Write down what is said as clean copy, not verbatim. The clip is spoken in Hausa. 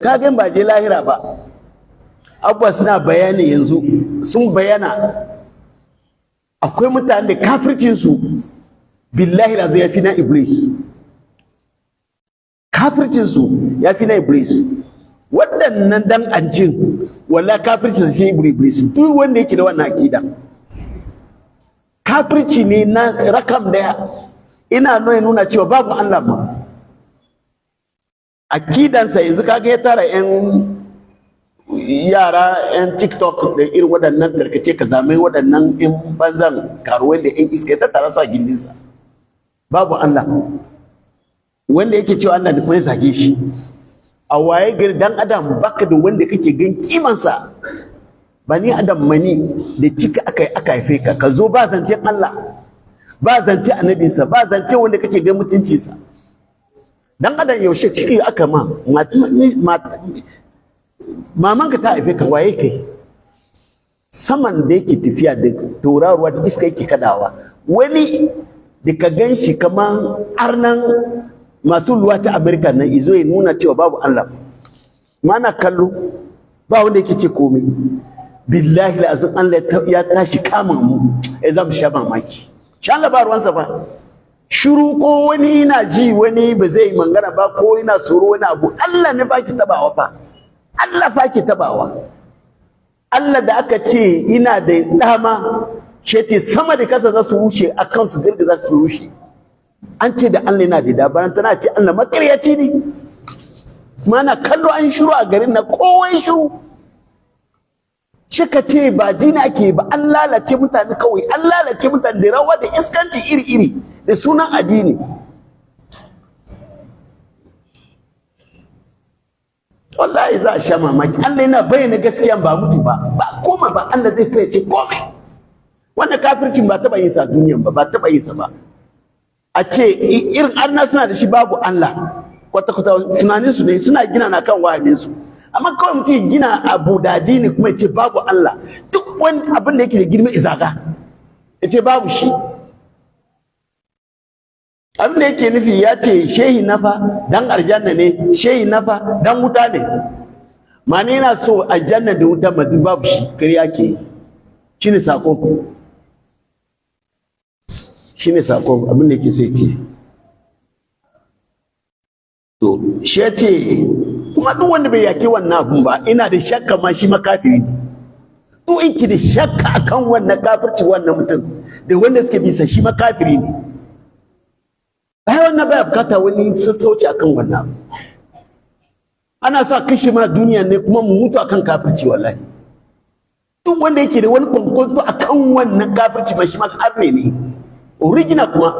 Kagan ba je lahira ba, abubuwa suna bayani yanzu, sun bayana. Akwai mutane da kafircinsu billahi la ya fi na iblis, kafircinsu ya fi na iblis. Waɗannan dan ancin wala kafircin su fi iblis. Duk wanda yake da wannan akida kafirci ne na rakam daya. Ina nuna cewa babu Allah ma akidansa. Yanzu kaga ya tara yan yara yan TikTok da irin waɗannan tarkace ka zamai, waɗannan yan banzan karuwai da yan iska, ya tattara su a gindinsa. Babu Allah. Wanda yake cewa Allah da kuma ya zage shi. A waye gari dan adam baka da wanda kake gan kimansa. Bani adam mani da cika aka haife ka, ka zo ba zancen Allah, ba zance annabinsa, ba zance wanda kake gan mutuncinsa. Dan adam yaushe ciki aka ma mamanka ta haife ka, waye kai? Saman da yake tafiya da tauraruwa da iska yake kadawa, wani da ka gan shi kaman arnan masu luwa ta Amerika nan izo ya nuna cewa babu Allah. Mana kallo ba wanda yake ce komai. Billahi azim Allah ya tashi kama mu, ya zama sha mamaki. Sha Allah ba ruwansa ba. Shiru ko wani yana ji, wani ba zai yi mangana ba, ko yana tsoro wani abu. Allah ne fa ki tabawa fa. Allah fa ki tabawa. Allah da aka ce ina da dama sheti sama da kasa za su wuce akan su girgiza su rushe. An ce da Allah yana da dabaran tana ce Allah makaryaci ne. Mana kallo an shiru a garin na kowai shiru. Shika ce ba dina ake ba, an lalace mutane kawai, an lalace mutane da rawa da iskanci iri-iri da sunan addini. Wallahi za a sha mamaki. Allah yana bayyana gaskiya ba mutu ba, ba koma ba, Allah zai fayyace komai. Wannan kafircin ba taba yin sa duniyan ba, ba taba yin sa ba. A ce irin arna suna da shi babu Allah kwata-kwata, tunanin su ne suna gina na kan wahamin su. Amma kawai mutum gina abu da addini kuma ya ce babu Allah, duk wani abin da yake da girma izaga ya ce babu shi. Abin da yake nufi ya ce shehi nafa dan aljanna ne, shehi nafa dan wuta ne. Ma'ana yana so aljanna da wuta ma duk babu shi, kariya ke. Shine sako, shine sako abin da yake so ya ce. To shi ya ce kuma duk wanda bai yaki wannan abun ba, ina da shakka ma shi makafiri ne. Duk in ki da shakka akan wannan kafirci wannan mutum da wanda suke bisa shi makafiri ne. Ai wannan baya bukata wani sassauci akan wannan abu. Ana sa kashe mana duniya ne kuma mu mutu akan kafirci wallahi. Duk wanda yake da wani kwankwanto akan wannan kafirci ba shi ma arne ne. Original kuma.